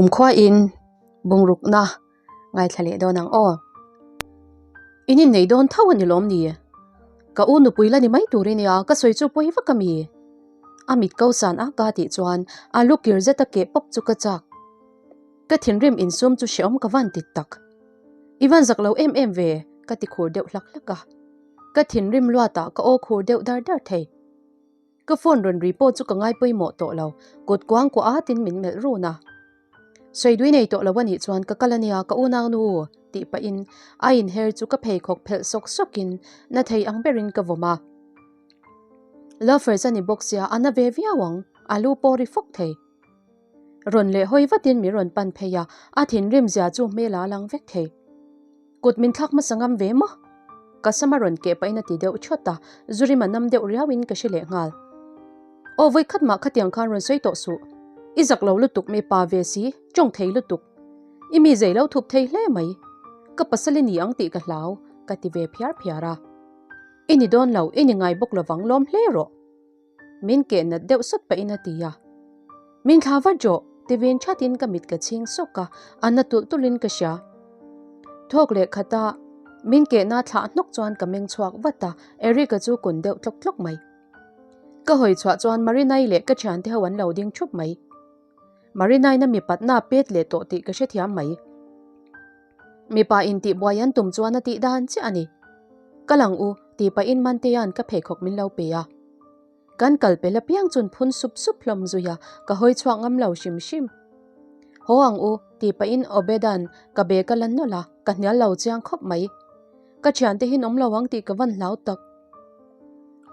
Kumkhua in bungrukna ngaithla leh dawn ang aw. In innei dawn tho a ni lawm ni? Ka u nupui la ni mai tur i nia, ka sawi chu pawi vak a mi? A mit ko san a ka tih chuan a lu kir zet a keh pawp chu ka chak. Ka thinrim insum chu hreawm ka van ti tak. I van zak lo em em ve, ka ti khur deuh hlak hlak a. Ka thinrim luatah ka aw khur deuh dar dar thei. Ka phone rawn ri pawh chu ka ngai pawimawh tawh lo, kut kuang kuah atin min melh run a. Sawi dui nei tawh lo a nih chuan ka kal a nia ka unau nu tih pahin a inher chu ka pheikhawk phelh sawk sawkin na thei ang berin ka vawm a. Loafers a ni bawk sia a na ve viau ang, a lu pawh ri fawk thei. Rawn leh hawi vatin min rawn pan phei a, a thinrim zia chu hmel a lang vek thei. Kut min thlak hmasa ngam ve maw? Ka sam a rawn keh pahin a ti deuh thawt a, zu rim a nam deuh riauin ka hre leh nghal. Aw vawi khat mah khatiang khan rawn sawi tawh suh. I zak lo lutuk mi pa ve si, tawng thei lutuk. I mi zei lo thup thei hle mai. Ka pasal i ni ang tih ka hlau, ka ti ve phiar phiar a. I ni dawn lo, i ni ngai bawk lovang lawm hle rawh. Min keh nat deuh sawt pahin a ti a. Min thla vat rawh, ti vin thatin ka mit ka chhing sawk a, a na tulh tulhin ka hria. Thawk leh khata min kehna thlah hnawk chuan ka meng chhuak vat a, Eric-a chu kun deuh tlawk tlawk mai. Ka hawi chhuah chuan Marinai leh ka thiante ho an lo ding thup mai. Marinai-na mipatna a pet leh tawh tih ka hrethiam mai. Mipa in tihbuai an tum chuan a tih dan chiah a ni. Kal ang u, tih pahin Mantea'n ka pheikhawk min lo pe a. Kan kal pel apiang chun phun sup sup hlawm zui a, ka hawi chhuak ngam lo hrim hrim. Haw ang u, tih pahin Obeda'n ka bag a la nawlh a, ka hnial lo chiang khawp mai. Ka thiante hi an awm lo ang tih ka van hlau tak.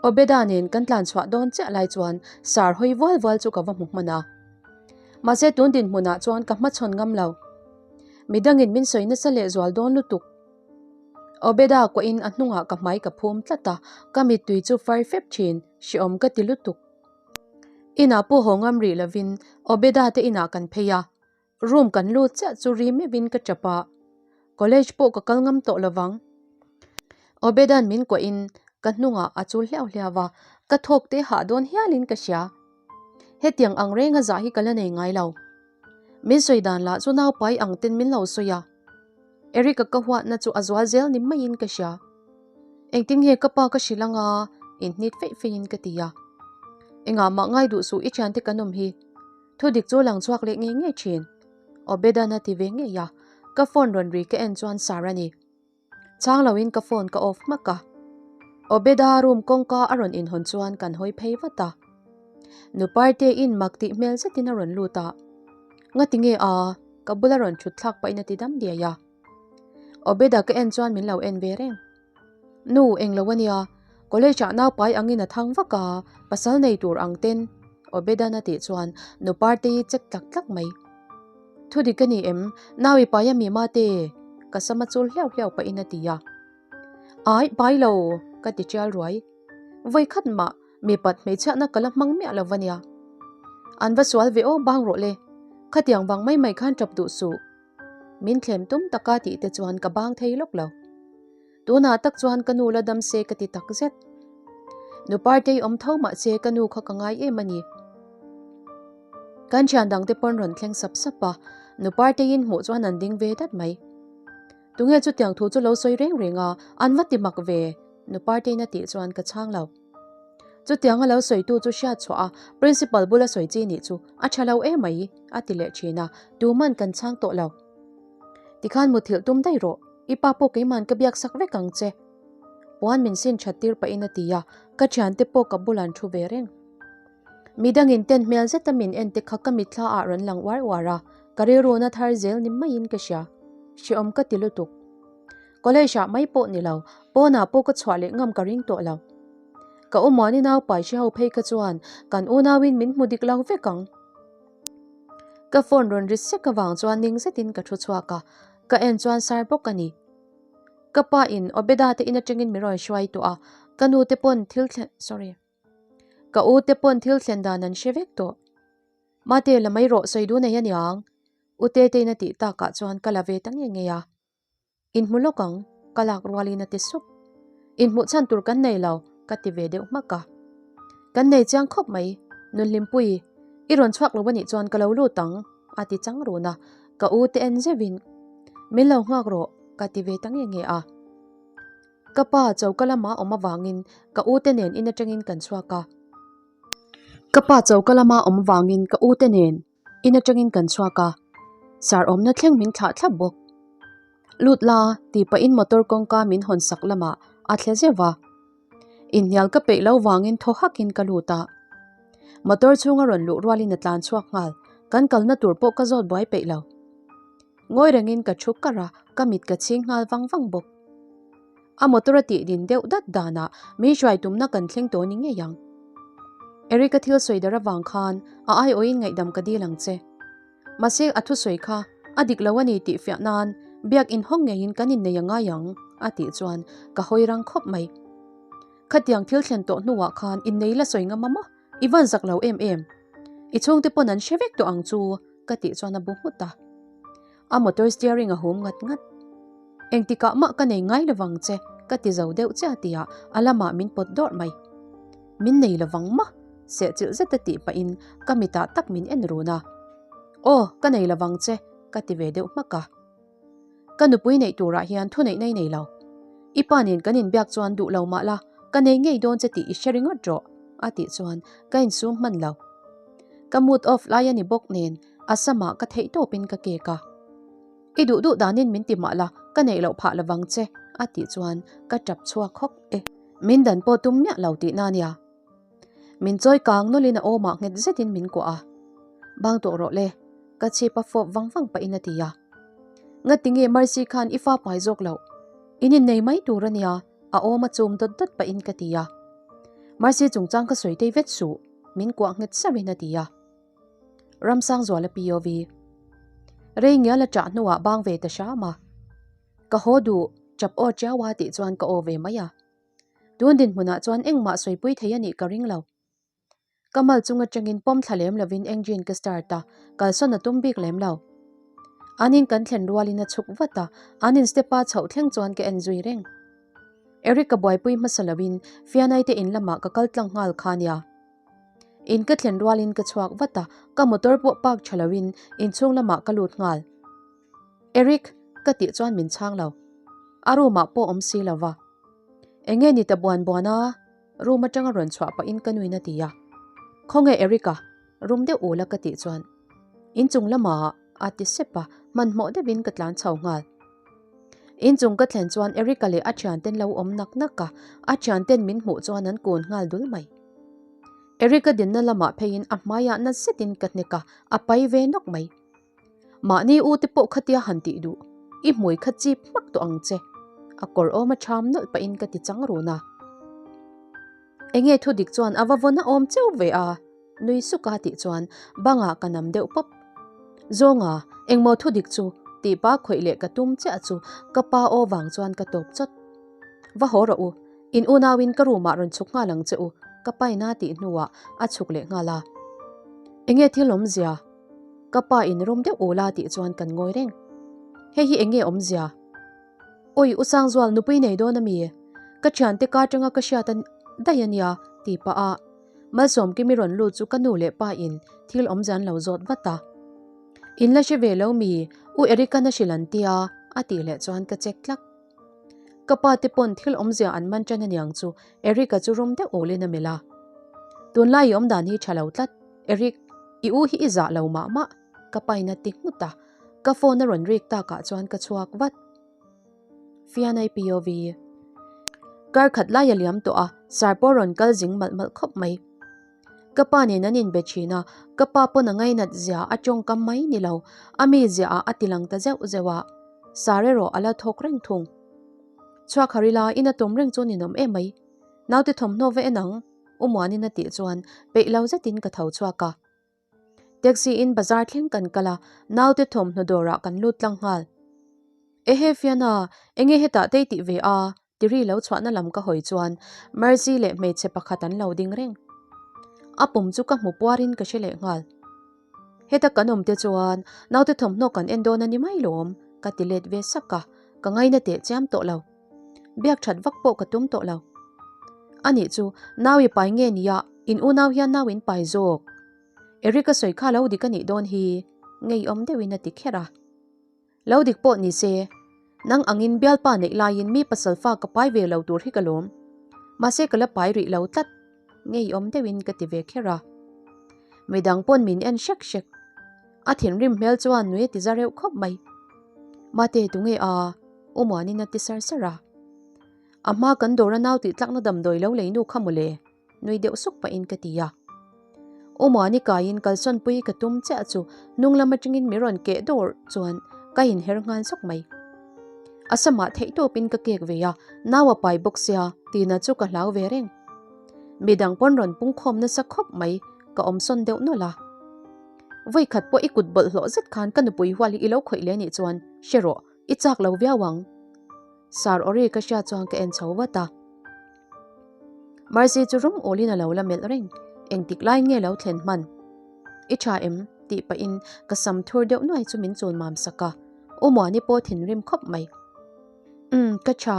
Obeda nen kan tlan chhuah dawn chiah lai chuan sar hawi vual vual chu ka va hmu hman a. Mahse tun dinhmunah chuan ka hmachhawn ngam lo. Midangin min sawi nasa leh zual dawn lutuk. Obeda kuahin a hnungah ka hmai ka phum tlat a, ka mittui chu far fep thin, hreawm ka ti lutuk. Inah pawh haw ngam rih lovin Obeda te inah kan phei a, Room kan lut chiah chu ri meuhin ka tap a, college pawh ka kal ngam tawh lovang. Obedan min kuahin ka hnungah a chul hliau hliau a, ka thawk te hah dawn hialin ka hria. Hetiang ang renga zah hi ka la nei ngai lo. Min sawi dan lah chu naupai ang ten min lo sawi a. Eric-a ka huatna chu a zual zel ni maiin ka hria. Engtin nge ka pa ka hrilh anga inhnit feih feihin ka ti a. Engah mah ngai duh suh i thiante kan awm hi. Thu dik chu lang chhuak leh ngei ngei thin. Obedan a ti ve ngei a, ka phone rawn ri ka en chuan Sar a ni. Chang loin ka phone ka off hmak a. Obeda room kawngka a rawn inhawn chuan kan hawi phei vat a. Nu Parteiin mak tih hmel zetin a rawn lut a. Ngati nge a? Ka bula rawn thut thlak pahin a ti dam diai a. Obeda ka en chuan min lo en ve reng. Nu, englo a nia, college ah naupai angin a thang vak a, pasal nei tur ang ten, Obedan a tih chuan nu Partei check tlak tlak mai. Thu dik a ni em, nau i pai a mi mate? Ka sam a chul hliau hliau pahin a ti a. Ai, pai lo, ka ti tial ruai. Vawi khat mah mipat hmeichhiahna ka la hmang miah lo va nia. An va sual ve aw bang rawh le, khatiang vang mai mai khan tap duh suh. Min thlem tum taka tih te chuan ka bang thei lawk lo. Tunah tak chuan ka nu la dam se ka ti tak zet. Nu Partei awm tho mah se ka nu kha ka ngai em a ni. Kan thian dang te pawn rawn thleng sap sap a, nu Parteiin hmuh chuan an ding ve dat mai. Tunge chutiang thu chu lo sawi reng reng a, an va ti mak ve, nu Parteiin a tih chuan ka chhang lo. Chutianga lo sawitu chu hriat chhuah a, Principal bula sawi chi nih chu a tha lo em mai, a ti leh thin a, tuman kan chhang tawh lo. Tikhan muthilh tum daih rawh, i pa pawh keiman ka biak sak vek ang che. Puan min sin that tir pahin a ti a, ka thiante pawh ka bulah an thu ve reng. Midangin ten hmel zeta min en te kha ka mitthla ah rawn lang uar uar a, ka rilru na thar zel ni maiin ka hria. Hreawm ka ti lutuk. College ah mai pawh ni lo, pawnah pawh ka chhuah leh ngam ka ring tawh lo. Ka u Muani nau pai hre ho phei kha chuan kan unauin min hmu dik lo vek ang. Ka phone rawn ri sek avang chuan ning zetin ka thu chhuak a, ka en chuan sar bawk a ni. Ka pa in Obeda te in atangin min rawn hruai tawh a, ka nu te pawn thil thlen sorry ka u te pawn thil thlen dan an hre vek tawh. Mate la mai rawh sawi duh nei aniang, U Tetein a tih takah chuan ka la ve ta ngei ngei a. Inhmu lawk ang, ka lak rualin a ti sup. Inhmuh chhan tur kan nei lo, ka ti ve deuh hmak a. Kan nei chiang khawp mai, Nunhlimpuii, i rawn chhuak lo a nih chuan ka lo lut ang. A ti chang run a, ka u te en zeuhin, Min lo nghak rawh, ka ti ve ta nge nge a. Ka pa choka lama awm avangin ka u te nen in atangin kan chhuak a. Ka pa choka lama awm avangin ka u te nen in atangin kan chhuak a, sar awmna thleng min thlah thlap bawk. Lut la, tih pahin motor kawngka min hawn sak lamah a thle zeuh va. Inhnial ka peih lo vangin thaw hakin ka lut a. Motor chhunga rawn luh rualin a tlan chhuak nghal, kan kalna tur pawh ka zawt buai peih lo. Ngawi rengin ka thu kar a, ka mit ka chhing nghal vang vang bawk. A motor a tih din deuh dat danah min hruai tumna kan thleng tawh ni ngei ang. Eric-a thil sawi dar avang khan a aiawhin ngaihdam ka dil ang che. Mahse a thusawi kha a dik lo a ni tih fiah nan biak inhawng ngeiin kan innei a ngai ang a tih chuan ka hawi rang khawp mai. Khatiang thil thlen tawh hnuah khan innei la sawi ngam a maw? I van zak lo em em. I chhungte pawn an hre vek tawh ang chu ka tih chuan a bu nghut a. A motor steering a hum ngat ngat. Engtikah mah ka nei ngai lovang che ka ti zo deuh chiah tihah a lamah min pawt dawrh mai. Min nei lovang maw? Sehchilh zeta tih pahin ka mitah tak min en run a. Aw, ka nei lovang che ka ti ve deuh hmak a. Ka nupui neih turah hian thuneihna i nei lo. I pa nen kan inbiak chuan duh lo mah la, ka nei ngei dawn che tih i hre ringawt rawh, a tih chuan ka insum hman lo. Ka mood off lai a ni bawk nen a samah ka theih tawpin ka kek a. I duh duh danin min ti mah la, ka neih loh phah lovang che, a tih chuan ka tap chhuak hawk e. Min dan pawh tum miah lo tihna a nia. Min chawi kang nawlhin a awmah nghet zetin min kuah a. Bang tawh rawh le, ka chhip a fawp vang vang pahin a ti a. Ngati nge Mercy khan i fa pai zawk loh? In innei mai tur a nia, a awm a chum dawt dawt pahin ka ti a. Mercy chungchang ka sawi tei vet suh, min kuah nghet sauhin a ti a. Ramsangzuala POV. Rei ngial a ṭah hnuah bang ve ta hram a. Ka haw duh, ṭap aw ṭiau a tih chuan ka aw ve mai a. Tun dinhmunah chuan engmah sawipui thei a nih ka ring lo. Ka mal chung atangin pawm thla lem lovin engine ka start a, kalsawn a tum bik lem lo. An in kan thlen rualin a chhuk vat a, an in step a chhoh thleng chuan ka en zui reng. Eric ka buaipui hmasa lovin Fianai te in lamah ka kal tlang nghal kha nia. In ka thlen rualin ka chhuak vat a, ka motor pawh park tha lovin inchhung lamah ka lut nghal. Eric, ka tih chuan min chhang lo. A room ah pawh awm si lo va. Enge ni ta buan buan a? Room atanga rawn chhuah pahin ka nuin a ti a. Khawnge Eric a? Room deuh ul a ka tih chuan. Inchung lamah a ti sep a, hmanhmawh deuhin ka tlan chho nghal. Inchung ka thlen chuan Eric-a leh a thianten lo awm nak nak a, a thianten min hmuh chuan an kun nghal dul mai. Eric-a dinna lamah pheiin a hmaiah na zetin ka hnek a, a pai ve nawk mai. Mahni u te pawh khatia han tih duh, i hmui kha chip hmak tawh ang che, a kawr awm a ṭham nawlh pahin ka ti chang run a. Enge thu dik chuan a va vawn a awm cheu ve a, nui suk a tih chuan bangah ka nam deuh pawp. Zawnga, engmaw thu dik chu tih pa khawih leh ka tum chiah chu ka pa aw vang chuan ka tawp chawt. Va haw rawh u, in unauin ka room ah rawn chhuk nghal ang che u, ka paina tih hnuah a chhuk leh nghal a. Enge thil awmzia? Ka pa in rum deuh ula tih chuan kan ngawi reng. Hei hi enge awmzia? Awi U Sangzual nupui nei dawn ami? Ka thiante ka atanga ka hriat a daih ania ti pah a Malsawmkimi rawn lut chu ka nu leh pa in thil awmzia an lo zawt vat a. In la hre ve lo mi? U Eric-an a hrilh an tia a tih leh chuan ka check tlak. Ka pa te pawn thil awmzia an man tan aniang chu Eric-a chu rum deuh ulin a melh a. Tunlai i awmdan hi tha lo tlat, Eric, i u hi i zah lo mah mah, ka pain a ti nghut a, ka phone a rawn rik takah chuan ka chhuak vat. Fianai POV. Kar khat lai a liam tawh a, sar pawh rawn kal zing malh malh khawp mai. Ka pa nen an inbe thin a, ka pa pawn a ngainat zia a tawngkam mai ni lo, a mi ziaah a ti lang ta zeuh zeuh a, sar erawh a la thawk reng thung. Chhuak har ila in a tum reng chu ninawm em mai. Naute thawmhnaw va en ang, U Muanin a tih chuan peih lo zetin ka tho chhuak a. Taxi in bazar thleng kan kal a, naute thawmhnaw dawrah kan lut tlang nghal. Ehe Fiona, enge hetah te i tih ve a? Tiri lo chhuahna lam ka hawi chuan Mercy leh hmeichhe pakhat an lo ding reng. A pum chu ka hmu puarin ka hre leh nghal. Heta kan awm te chuan naute thawmhnaw kan en dawn a ni mai lawm, ka ti let ve sak a, ka ngaina teh chiam tawh lo. Biak that vak pawh ka tum tawh lo. Anih chu, nau i pai nge nia, in unau hian nau in pai zawk. Eric a sawi kha lo dik a nih dawn hi. Ngeiawm deuhin a ti kher a. Lo dik pawh ni se, nang angin bialpa neih laiin mi pasal fa ka pai ve lo tur hi ka lawm. Mahse ka la pai rih lo tlat. Ngeiawm deuhin ka ti ve kher a. Midang pawn min en hrek hrek. A thinrim hmel chuan nui a ti za reuh khawp mai. Mate tunge a? U Muanin a ti sar sar a. A hma kan dawr a nau tih tlakna damdawi lo lei nu kha mawle, nui deuh suk pahin ka ti a. U Muani kaiin kalsawn pui ka tum chiah chu hnung lam atangin mi rawn keh dawr chuan ka inher nghal zawk mai. A samah theihtawpin ka kek ve a, nau a pai bawk sia tina chu ka hlau ve reng. Midang pawn rawn pungkhawm nasa khawp mai, ka awmsawn deuh nawlh a. Vawikhat pawh i kut bawlhhlawh zet khan ka nupui hual hi i lo khawih leh nih chuan hre rawh, i chak lo viau ang. Sar Ori ka hria chuan ka en chho vat a. Mercy chu rum awlin a lo la melh reng, engtik lai nge lo thlen hman? I tha em? tih pahin ka sam thur deuh nuai chu min chul mam sak a, U Muani pawh thinrim khawp mai. Umm, ka tha.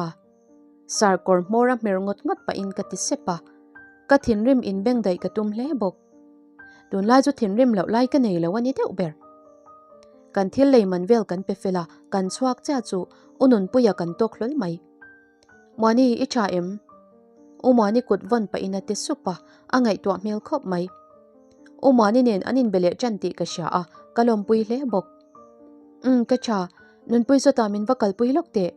Sar kawr hmawr a hmer ngawt ngawt pahin ka ti sep a, ka thinrim inbengdaih ka tum hle bawk. Tunlai chu thinrim loh lai ka nei lo a ni deuh ber. Kan thil lei man vel kan pe fel a, kan chhuak chiah chu U Nunpuia kan tawk hlawl mai. Muani, i tha em? U Muani kut vawn pahin a ti sup a, a ngaihtuah hmel khawp mai. U Muani nen an inbe leh ṭan tih ka hria a, ka lawmpui hle bawk. Umm, ka tha, Nunpui sawtah min va kalpui lawk teh.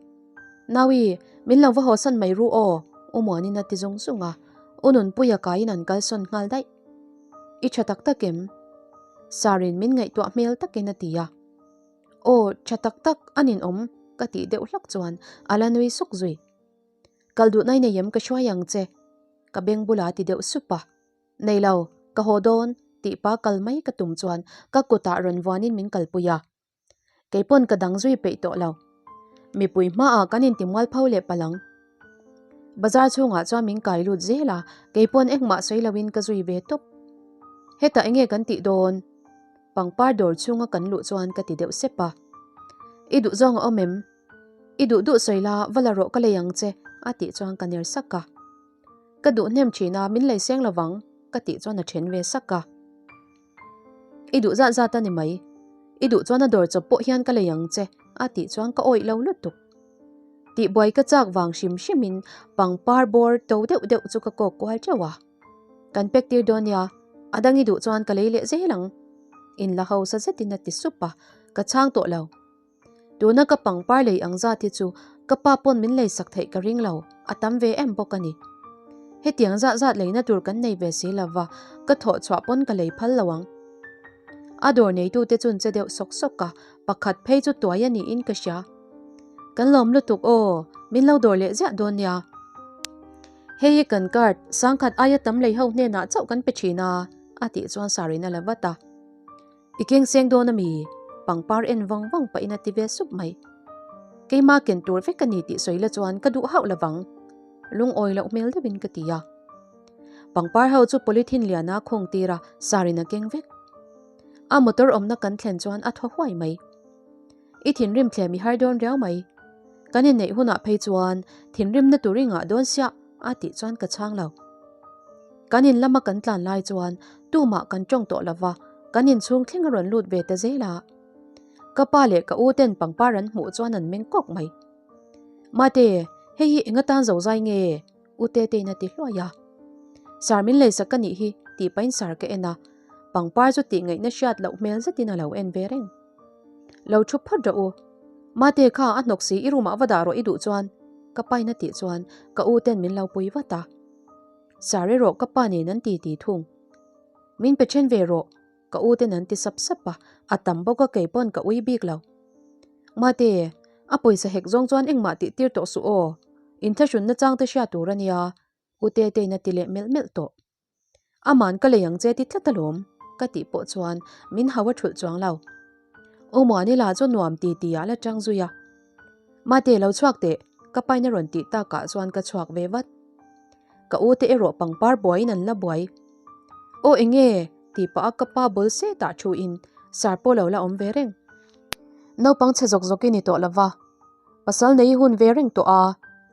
Naui, min lo va hawsan mai ru aw, U Muanin a ti zung zung a, U Nunpuia kaiin an kalsawn nghal daih. I tha tak tak em? Sarin min ngaihtuah hmel takin a ti a. Aw, tha tak tak a ninawm ka tih deuh hlak chuan a la nui suk zui. Kal duh nai nei em ka hruai ang che? Ka beng bulah a ti deuh sup a. Nei lo, ka haw dawn tih pa kal mai ka tum chuan ka kutah rawn vuanin min kalpui a. Kei pawn ka dang zui peih tawh lo. Mipui hmaah kan intimual pho leh palh ang. Bazar chhungah chuan min kai lut zel a, kei pawn engmah sawi loin ka zui ve tawp. Hetah enge kan tih dawn? Pangpar dawr chhunga kan luh chuan ka ti deuh sep a. I duh zawng a awm em? I duh duh sawi la, va la rawh ka lei ang che, a tih chuan ka ner sak a. Ka duh hnem thin a, min lei seng lovang, ka tih chuan a then ve sak a. I duh zat zat a ni mai. I duh chuan a dawr chawp pawh hian ka lei ang che, a tih chuan ka awih lo lutuk. Tihbuai ka chak vang hrim hrimin pangpar bawr to deuh deuh chu ka kawk kual teuh a. Kan pek tir dawn nia, a dang i duh chuan ka lei leh zel ang. Inla hausa zetin a ti sup a, ka chhang tawh lo. Tuna ka pangpar lei ang zat hi chu ka pa pawn min lei sak theih ka ring lo, a tam ve em bawk a ni. Hetiang zat zat leina tur kan nei ve si lova, ka thawh chhuah pawn ka lei phal lo ang. A dawr neitute chun che deuh sawk sawk a, pakhat phei chu tuai a niin ka hria. Kan lawm lutuk aw, min lo dawr leh ziah dawn nia. Hei hi kan card sangkhat aia tam lei ho hnenah chauh kan pe thin a, a tih chuan Sarina la vat a. I keng seng dawn a mi? Pangpar en vang vang pahin a ti ve sup mai. Keima ken tur vek a ni tih sawi la chuan ka duh hauh lovang. Lungawi loh hmel deuhin ka ti a. Pangpar ho chu polythene liana khawng tir a, sarin a keng vek. A motor awmna kan thlen chuan a thaw huai mai. I thinrim thlem i har dawn riau mai. Kan inneih hunah phei chuan thinrimna tur i ngah dawn siah a tih chuan ka chhang lo. Kan in lama kan tlan lai chuan tumah kan tawng tawh lova, kan inchhung thleng a rawn lut ve ta zel a. Ka pa leh ka u ten pangpar an hmuh chuan an meng kawk mai. Mate, hei hi eng atan zo zai nge? U Tetein a ti hluai a. Sar min leisak ka nih hi tih pahin sar ka en a, pangpar chu tih ngaihna hriat loh hmel zetin a lo en ve reng. Lo thu phawt rawh u. Mate kha a hnawk si i room ah va dah rawh i duh chuan ka pain a tih chuan ka u ten min lo pui vat a. Sar erawh ka pa nen an ti ti thung. Min pe then ve rawh ka u ten an ti sap sap a, a tam bawk a kei pawn ka ui bik lo. Mate, a pawisa hek zawng chuan engmah tih tir tawh suh aw. Inthlahrunna chang te hriat tur a nia, u Tetein a ti leh melh melh tawh. Aman ka lei ang che ti tlat alawm, ka tih pawh chuan min hau a thulh chuang lo. U Muanila chu nuam ti ti ah la tang zui a. Mate lo chhuak teh, ka pain a rawn tih takah chuan ka chhuak ve vat. Ka u te erawh pangpar buaiin an la buai. Aw enge? tih pah a ka pa bul setah thu in sar pawh lo la awm ve reng. Naupang chhe zawk zawk i ni tawh lova. Pasal nei hun ve reng tawh a,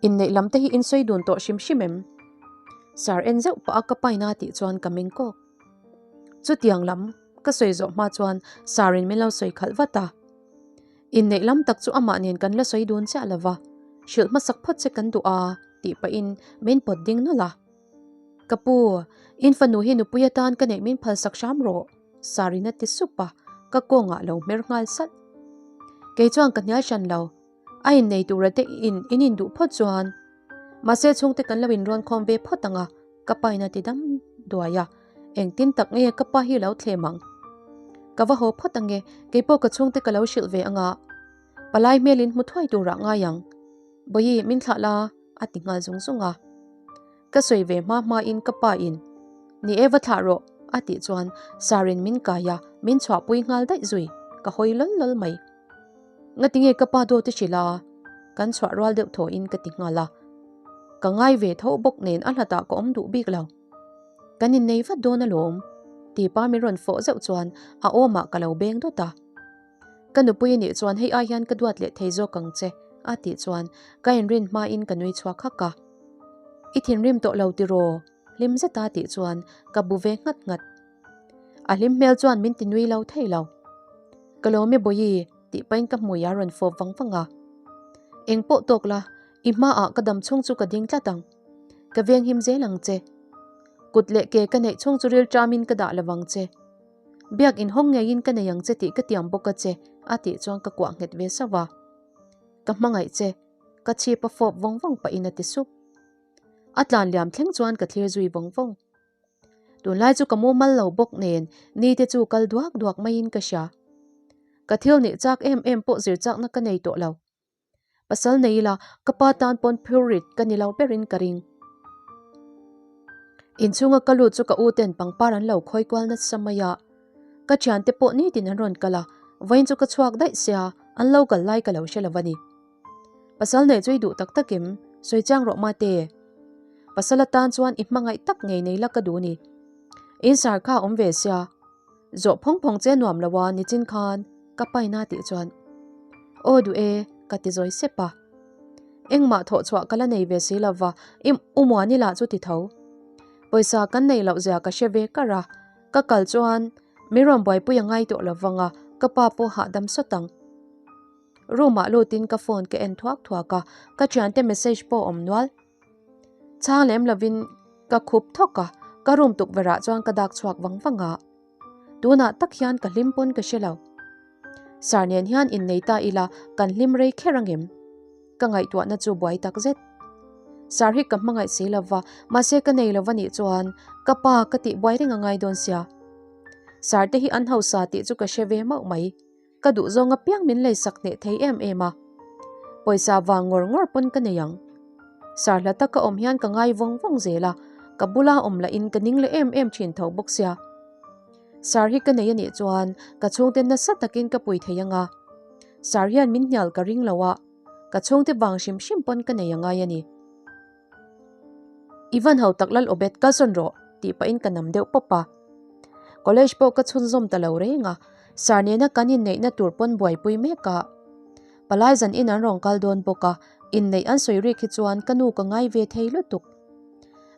inneih lam te hi in sawi dun tawh hrim hrim em? Sar en zeuh pah a ka paina tih chuan ka meng kawk. Chutiang lam Ka sawi zawh hma chuan Sir-in min lo sawi khalh vat a. Inneih lam tak chu amah nen kan la sawi dun chiah lo va, hrilh hmasak phawt che kan duh a tih pahin min pawt ding nawlh a. Ka pu, in fanu hi nupui atan ka neih min phalsak hram rawh, Sir-in a ti sup a, ka kawngah lo hmer nghal salh. Kei chuan ka hnial hran lo, a innei tura te in in induh phawt chuan mahse chhungte kan lo inrawn khawm ve phawt ang a, ka pa in a ti dam duai a, engtin tak nge ka pa hi lo thlem ang? Ka va haw phawt ang e, keipawh ka chhungte ka lo hrilh ve ang a, palai hmel in hmu thuai turah ngai ang. Bawihi min thlah la a ti nghal zung zung a. Ka sawi ve hma hma in ka pa in Ni e va thlah rawh a tih chuan Sir in min kai a, min chhuahpui nghal daih zui, ka hawi lawl lawl mai. Ngatinge ka pa dawt i hrilh a? Kan chhuah rual deuh thaw in ka ti nghal a. Ka ngai ve tho bawk nen a hlatah ka awm duh bik lo. Kan innei vat dawn alawm ti pa min rawn fawh zeuh chuan a awmah ka lo beng dawt a. Ka nupui a nih chuan hei ai hian ka duat leh thei zawk ang che a tih chuan ka inrin hmain ka nui chhuak hak a. I thinrim tawh lo tiraw? Hlim zeta tih chuan ka bu ve nghat nghat. A hlim hmel chuan min ti nui lo thei lo. Ka lawm e Bawihi tih pahin ka hmui a rawn fawp vang vang a. Eng pawh tawk la, i hmaah ka dam chhung chu ka ding tlat ang. Ka venghim zel ang che. Kut leh ke ka neih chhung chu rilṭamin ka dah lo vang che. Biak inhawng ngeiin ka nei ang che tih ka tiam bawk a che a tih chuan ka kuah nghet ve sauh a. Ka hmangaih che, ka chhip a fawp vawng vawng pahin a ti sup. A tlan liam thleng chuan ka thlir zui vawng vawng. Tunlai chu ka mumal lo bawk nen ni te chu kal duak duak maiin ka hria. Ka thil nih chak em em pawh zir chakna ka nei tawh lo. Pasal nei ila ka pa tan pawn phurrit ka ni lo berin ka ring. Inchhunga ka lut chu ka u ten pangpar an lo khawi kual nasa mai a. Ka thiante pawh nitin an rawn kal a, vawiin chu ka chhuak daih sia, an lo kal lai ka lo hre lo a ni. Pasal nei chu i duh tak tak em? Sawi chiang rawh mate. Pasal atan chuan i hmangaih tak ngei nei la ka duh ni. In sar kha a awm ve sia. Zawh phawng phawng che nuam lo a nichin khan ka paina tih chuan Aw duh e ka ti zawi sep a. Engmah thawh chhuah ka la nei ve si lova i Umuani lah chu ti tho. Pawisa kan neih loh zia ka hre ve kar a, ka kal chuan min rawn buaipui a ngai tawh lovang a, ka pa pawh hahdam sawt ang. Room ah lutin ka phone ka en thuak thuak a, ka thiante message pawh awm nual. Chhang lem lovin ka khup thawk a, ka room tukverh ah chuan ka dak chhuak vang vang a. Tunah tak hian ka hlim pawn ka hre lo. Sir nen hian innei ta ila kan hlim rei kher angem? Ka ngaihtuahna chu buai tak zet. Sir hi ka hmangaih si lova, mahse ka nei lova nih chuan ka pa ka tih buai reng a ngai dawn sia. Sir te hi an hausa tih chu ka hre ve mauh mai. Ka duh zawng apiang min leisak hneh thei em em a, pawisa vang ngawr ngawr pawn ka nei ang. Sar hla taka awm hian ka ngai vawng vawng zel a, ka bula awm lahin ka ning leh em em thin tho bawk sia. Sar hi ka nei anih chuan ka chhungte nasa takin ka pui thei ang a, Sar hian min hnial ka ring lo a, ka chhungte vang hrim hrim pawn ka nei a ngai a ni. I van ho tak lal Obed kalsawn rawh tih pahin ka nam deuh pawp a. College pawh ka chhunzawm ta lo reng a, Sir nena kan inneihna tur pawn buaipui mek a. Palai zan in an rawn kal dawn bawk a, inneih an sawi rik hi chuan ka nu ka ngai ve thei lutuk.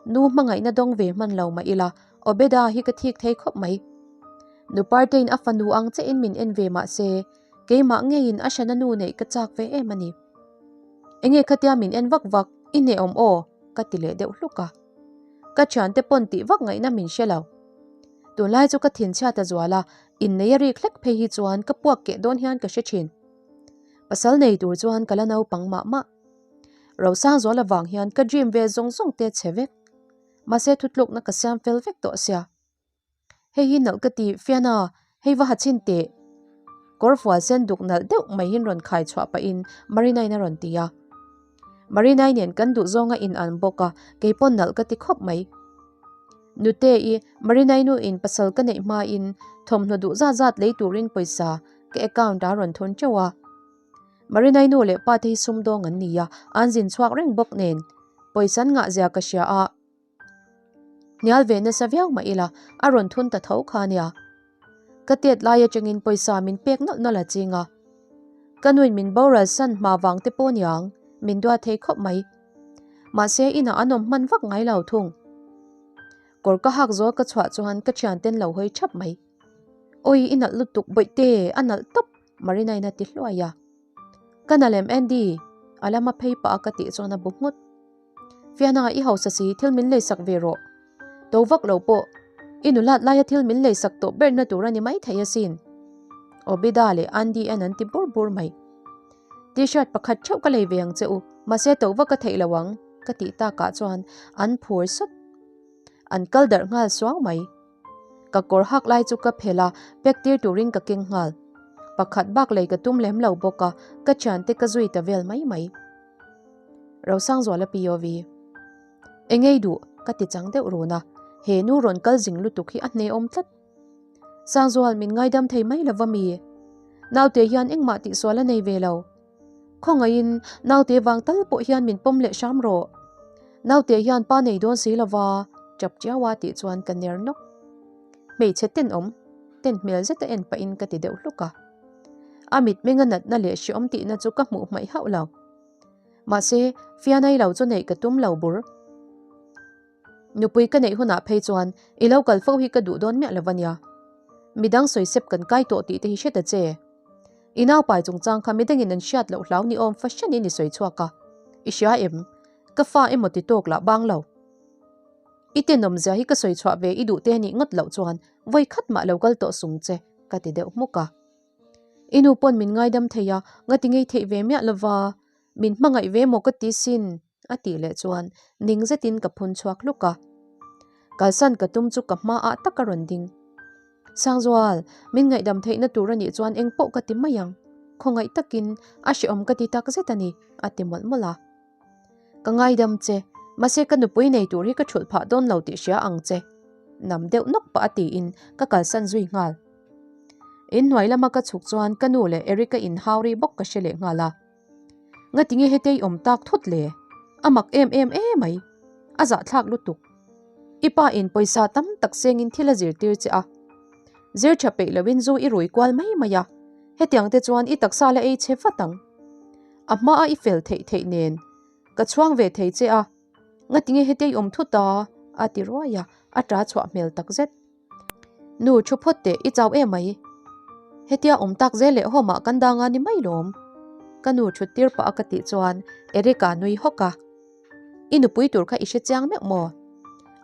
Nu hmangaihna dawng ve hman lo mah ila, Obeda hi ka thik thei khawp mai. Nu Partein a fanu ang che in min en ve mah se, keimah ngeiin a hrana nu neih ka chak ve em a ni. Enge khatia min en vak vak, i hnehawm aw, ka ti leh deuh hluk a. Ka thiante pawn tih vak ngaihna min hre lo. Tunlai chu ka thinchhiat a zual a, innei a rik hlek phei hi chuan ka puak keh dawn hian ka hre thin. Pasal nei tur chuan ka la naupang mah mah. Rosang zual avang hian ka dream ve zawng zawng te chhe vek. Mahse thutlukna ka siam fel vek tawh sia. Hei hi nalh ka ti fian a, hei va ha chhin teh. Kawr fual sen duk nalh deuh mai in rawn khai chhuah pahin Marina-in a rawn ti a. Marina-i nen kan duh zawnga in an bawk a, kei pawh nalh ka ti khawp mai. Nute-i, Marina-i nu in pasal ka neih hmain thawmhnaw duh zat zat lei turin pawisa ka account ah a rawn thawn teuh a. Marina-i nu leh pa te hi sumdawng an ni a, an zin chhuak reng bawk nen pawisa an ngah zia ka hria a. Hnial ve nasa viau mah ila a rawn thun ta tho kha nia. Ka tet lai atangin pawisa min pek nawlh nawlh a ching a. Ka nuin min boral san hma vang te pawh niang min duat thei khawp mai. Mahse inah an awm hman vak ngai lo thung. Kawr ka hak zawl ka chhuah chuan ka thianten lo hawi thap mai. Awi i nalh lutuk bawihte, a nalh tawp Marina-in a ti hluai a. Ka nalh em Andy? A lama phei pah a ka tih chuan a bu nghut. Fiana i hausa si thil min leisak ve rawh. To vak lo pawh i nulat laia thil min leisak tawh berna tur a ni mai thei asin. Obida leh Andy en an ti bur bur mai. T-shirt pakhat theuh ka lei ve ang che u, mahse to vak ka theih lo ang ka tih takah chuan an phur sawt. An kal darh nghal suang mai. Ka kawr hak lai chu ka phelh a, pack tir turin ka keng nghal. Pakhat bak lei ka tum lem lo bawk a, ka thiante ka zui ta vel mai mai. Rosangzuala POV. Engei duh, ka ti chang deuh run a, he nu rawn kal zing lutuk hi a hneawm tlat. Sangzual min ngaidam thei mai lova mi? Naute hian engmah tihsual a nei ve lo. Khawngaihin naute vang tal pawh hian min pawm leh hram rawh. Naute hian pa nei dawn si lova, chap chiaua tih chuan ka ner nawk. Hmeichhe tenawm, ten hmel zeta en pahin ka ti deuh hluk a. A mitmenga natna leh hreawm tihna chu ka hmuh hmaih hauh lo. Mahse, fianai lo chu neih ka tum lo bur. Nupui ka neih hunah phei chuan i lo kal fo hi ka duh dawn miah lo ania. Midang sawisep kan kai tawh tih te hi hre ta che. I naupai chungchang kha midangin an hriat loh hlau ni awm fahranin i sawi chhuak a. I hria em? Ka fa emaw ti tawk lah bang lo. I tenawmzia hi ka sawi chhuah ve i duh te anih ngawt loh chuan vawi khat mah lo kal tawh sung che ka ti deuh hmuk a. I nu pawn min ngaidam thei a, ngati ngei theih ve miah lova min hmangaih ve maw ka ti sin a tih leh chuan ning zetin ka phun chhuak hluk a. Kalsan ka tum chu ka hma ah tak a rawn ding. Sangzual, min ngaihdam theihna tur a nih chuan eng pawh ka ti mai ang. Khawngaih takin a hrehawm ka ti tak zet a ni, a ti mawlh mawlh a. Ka ngaidam che, mahse ka nupui nei tur hi ka thulh phah dawn lo tih hria ang che. Nam deuh nawk pah a tiin ka kalsan zui nghal. Inhnuai lama ka chhuk chuan ka nu leh Eric-a inhau ri bawk ka hre leh nghal a. Ngatinge hetei awm tak thut le? A mak em em emai. A zahthlak lutuk. I pa in pawisa tam tak sengin thil a zirtir che a. Zir tha peih loin zu i rui kual mai mai a. Hetiang te chuan i taksa la ei chhe vat ang. A hma a i fel theih theih nen ka chhuang ve thei che a. Ngatinge hetei awm thut a? A ti ruai a, a ta chhuah hmel takzet. Nu thu phawt teh i chau em mai. Hetia awm tak zel leh home ah kan dang a ni mai lawm. Ka nu thut tir pah a ka tih chuan Eric-a nui hawk a. I nupui tur kha i hre chiang meuh maw?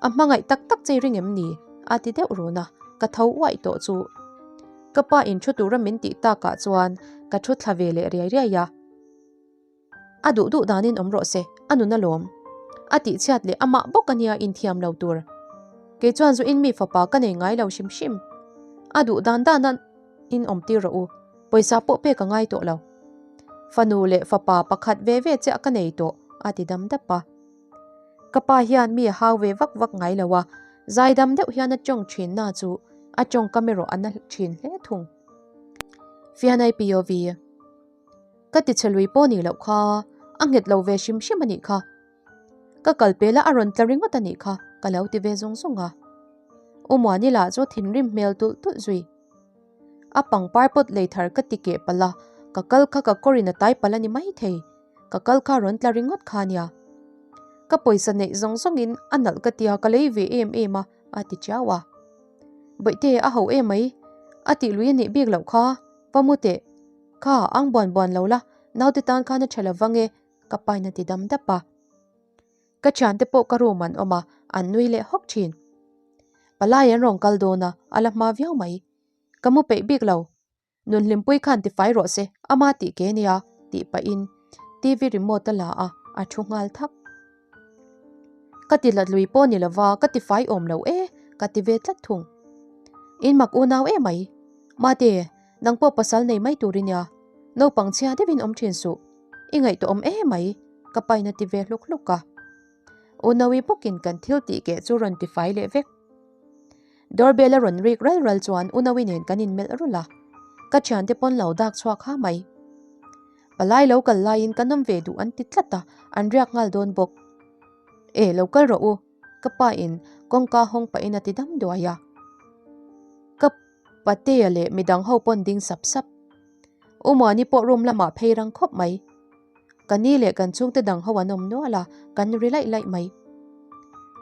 A hmangaih tak tak che i ring em ni? A ti deuh run a, ka tho uaih tawh chu. Ka pa in thu tura min tih takah chuan ka thu thla ve leh riai riai a. A duh duh danin awm rawh se, a nun alawm. A tihchhiat leh amah bawk a nia inthiam lo tur. Kei chuan zu in mi fapa ka nei ngai lo hrim hrim. A duh dan dana in awm tir rawh u, pawisa pawh pek a ngai tawh lo. Fanu leh fapa pakhat ve ve chiah ka nei tawh, a ti dam dap a. Ka pa hian mi a hau ve vak vak ngai lo a, zaidam deuh hian a tawng thin na chu a tawngkam erawh a na thin hle thung. Fianai POV. Ka ti che lui pawh nih loh kha, a nghet lo ve hrim hrim a nih kha. Ka kal pel a a rawn tla ringawt a nih kha ka lo ti ve zung zung a. U Muani lah chu thinrim hmel tulh tulh zui. A pangpar pawt lei thar ka ti keh palh a, ka kal kha ka kawrin a tai palh a ni maithei. Ka kal kha rawn tla ringawt kha nia. Ka pawisa neih zawng zawngin a nalh ka tia ka lei ve em em a, a ti chiau a. Bawihte a ho em mai, a tih lui a nih bik loh kha, va mu teh. Kha ang buan buan lo la, naute tan khan a tha lo vang e, ka pain a ti dam dap a. Ka thiante pawh ka room an awm a, an nui leh hawk thin. Palai an rawn kal dawn a, a la hma viau mai. Ka mu peih bik lo. Nunhlimpui khan tifai rawh se, ama tih ke nia, tih pahin TV remote a la a, a thu nghal thak. Ka ti lat lui pawh ni lova ka ti fai awm lo e, ka ti ve tlat thung. In mak unau e mai. Mate, nang pawh pasal nei mai tur i nia. Naupang chhia deuhin awm thin suh. I ngaihtuah awm e mai, ka pain a ti ve hluk hluk a. Unaui bawkin kan thil tih keh chu rawn ti fai leh vek. Doorbell a rawn rik ral ral chuan Unaui nen kan inmelh rulh a. Ka thiante pawn lo dak chhuak ha mai. Palai lo kal laiin ka nawm ve duh an ti tlat a, an riak nghal dawn bawk. E, lo kal rawh u, ka pa in kawngka hawng pahin a ti dam duai a. Ka patea leh midang ho pawn ding sap sap. U Muani pawh room lamah phei rang khawp mai. Ka ni leh kan chhungte dang ho an awm nual a, kan ri laih laih mai.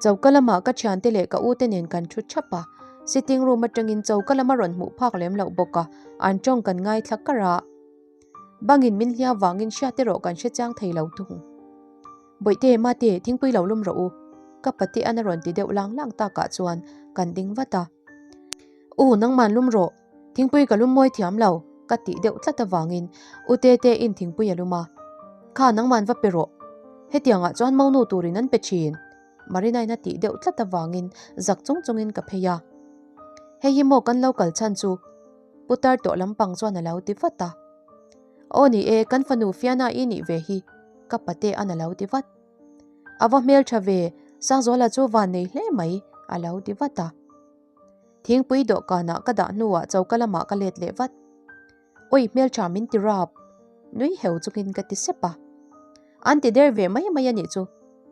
Choka lamah ka thiante leh ka ute nen kan thu thap a, Sitting room atangin choka lam a rawn hmuh phak lem loh bawk a, an tawng kan ngaithla kar a. Bangin min hliau vangin hriat erawh kan hre chiang thei lo thung. Bawihte, Mate, thingpui lo lum rawh u. Ka pate an a rawn ti deuh lang lang takah chuan kan ding vat a. U, nangman lum rawh. Thingpui ka lum mawi thiam lo, ka tih deuh tlat avangin U Tete in thingpui a lum a. Kha, nangman va pe rawh. Hetiangah chuan monu turin an pe thin. Marina-in a tih deuh tlat avangin zak chung chungin ka phei a. Hei hi maw kan lo kal chhan chu? Putar tawh lampang chuan a lo ti vat a. Aw ni e, kan fanu Fiana i nih ve hi, ka pate an a lo ti vat. A va hmeltha ve, Sangzuala chu van nei hle mai, a lo ti vat a. Thingpui dawhkanah ka dah hnuah choka lamah ka let leh vat. Awi hmeltha min ti rap, nui heu chungin ka ti sep a. An ti der ve mai mai a nih chu,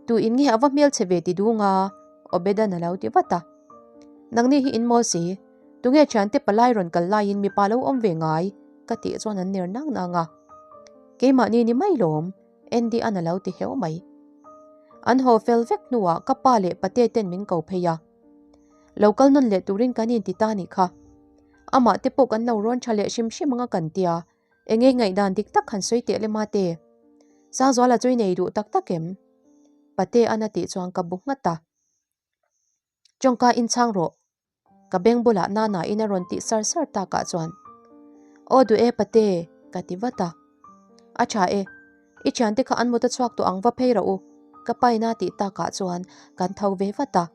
tu in nge a va hmelchhe ve ti dung a, Obedan a lo ti vat a. Nangni hi in mawl si, tunge thiante palai rawn kal laiin mipa lo awm ve ngai? ka tih chuan an ner nang nang a. Keimahni ni mai lawm, Andy an a lo ti heu mai. An haw fel vek hnuah ka pa leh pate ten min ko phei a. Lo kal nawn leh turin kan inti ta nih kha. Amah te pawh kan lo rawn tha leh hrim hrim anga kan tia, enge ngaihdan dik tak han sawi teh le mate. Sangzuala chu i nei duh tak tak em? Pate an a tih chuan ka bu nghat a. Tawngka inchhang rawh. Ka beng bulah Nana in a rawn tih sar sar takah chuan Aw duh e pate ka ti vat a. A tha e, i thiante kha an mut a chhuak tawh ang va phei rawh u ka paina tih takah chuan kan tho ve vat a.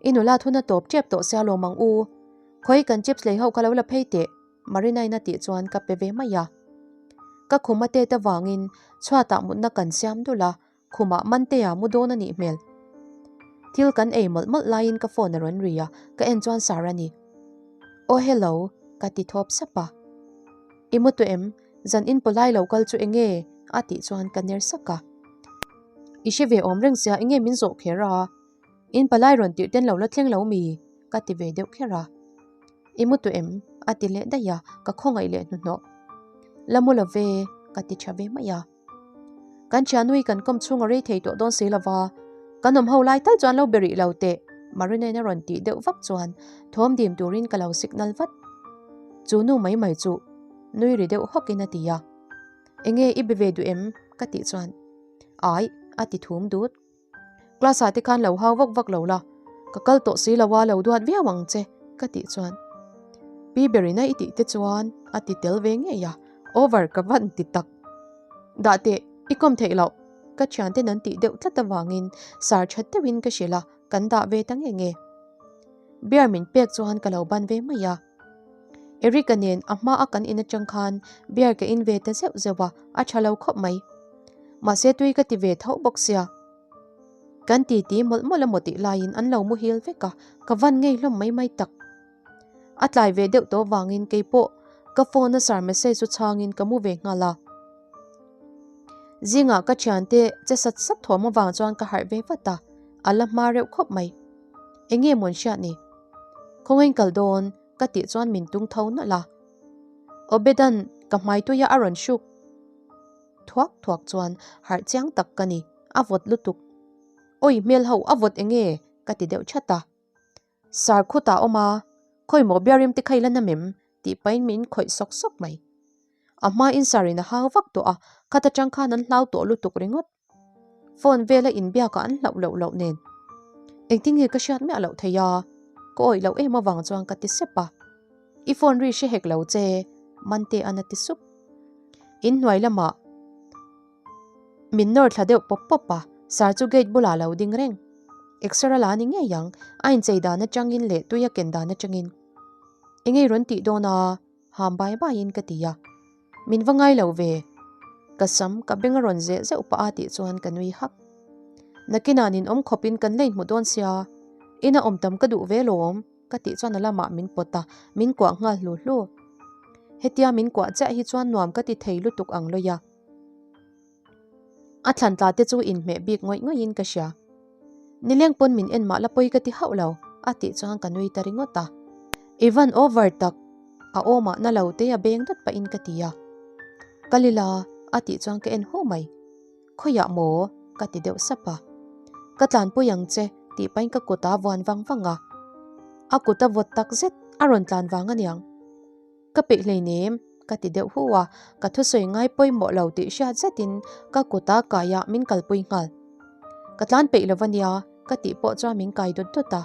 I nula thun a tawp tep tawh sia lawm ang u. Khawi kan chips lei ho kha lo la phei teh Marina-in a tih chuan ka pe ve mai a. Ka khum a tet avangin chhuatah mutna kan siam dul a, Khumah Mantea mu dawn a nih hmel. Thil kan ei mawlh mawlh laiin ka phone a rawn ri a, ka en chuan Sar a ni. Aw hello, ka ti thawp sap a. I mu tawh em? Zan in pawlai lo kal chu enge? a tih chuan ka ner sak a. I hre ve awm reng sia enge min zawh kher a? In palai rawn tirh ten lo la thleng lo mi? ka ti ve deuh kher a. I mu tawh em? a ti leh daih a, ka khawngaih leh hnuhnawh. La mu lo ve, ka ti tha ve mai a. Kan thianui kan kawm chhung a rei thei tawh dawn si lova, kan awm ho lai tal chuan lo be rih lo teh, Marinain a rawn tih deuh vak chuan thawm dim turin ka lo signal vat. Chu nu mai mai chu nui ri deuh hawkin a ti a. Enge i be ve duh em? ka tih chuan Ai, a ti thum dut. Class ah te khan lo hau vak vak lo la, ka kal tawh si lo a lo duat viau ang che ka tih chuan Pi Berina i tih te chuan a ti tel ve ngei a, over ka van ti tak. Dah teh, i kawm theih loh ka thianten an tih deuh tlat avangin sar that deuhin ka hrilh a, kan dah ve ta nge nge. Beer min pek chuan ka lo ban ve mai a. Eric-a nen a hma a kan in atang khan beer ka in ve ta zeuh zeuh a, a tha lo khawp mai. Mahse tui ka ti ve tho bawk sia. Kan ti ti mawlh mawlh a maw tih laiin an lo muhil vek a, ka van ngei hlawm mai mai tak. A tlai ve deuh tawh vangin keipawh ka phone a sar message chu chhangin ka mu ve nghal a. Zingah ka thiante che sat sat thawm avang chuan ka harh ve vat a, a la hma reuh khawp mai. Enge mawn hriat ni? Khawngain kal dawn ka tih chuan min tung tho nawlh a. Obedan ka hmai tuia a rawn hruk thuak thuak chuan harh chiang tak ka ni, a vawt lutuk. Awi hmel ho a vawt enge ka ti deuh chat a. Sar khutah awm a, khawi maw biarim te kha i la nam em? tih pahin min khawih sawk sawk mai. A hmain sarin a hau vak tawh a, khat atang khan an hlau tawh lutuk ringawt. Phone vela inbiakah an hlauh loh loh nen. Engtin nge ka hriat miah loh thei a? Ka awih loh em avang chuan ka ti sep a. I phone ri hre hek lo che, Mante'an a ti sup. Inhnuai lamah min nawr thla deuh pawp pawp a, Sar chu gate bulah lo ding reng. Exer a la ni ngei ang, a inchei dan atangin leh tui a ken dan atangin. Engei rawn tih dawn a? Ham bai baiin ka ti a. Min va ngai lo ve. Ka sam ka beng a rawn zeh zeuh pah a tih chuan ka nui hak. Nakinah nin awm khawpin kan la inhmu dawn sia, ina awm tam ka duh ve lawm ka tih chuan a lamah min pawt a, min kuah nghal hlu hlu. Hetia min kuah chiah hi chuan nuam ka ti thei lutuk ang lawih a. A thlan tla te chu inhmeh bik ngawih ngawih in ka hria. Nileng pawn min en mah la pawi ka ti hauh lo, a tih chuan ka nui ta ringawt a. I van over tak, a awmah na lo te a beng dawt pahin ka ti a. Ka lila, a tih chuan ka en hu mai. Khawiah maw? ka ti deuh sap a. Ka tlanpui ang che, tih pahin ka kut a vuan vang vang a. A kut a vawt tak zet, a rawn tlan vang aniang. Ka peih hleinem, ka ti deuh hu a, ka thusawi ngai pawimawh lo tih hriat zetin ka kut a kai a min kalpui nghal. Ka tlan peih lo ania, ka tih pawh chuan min kai dawt dawt a.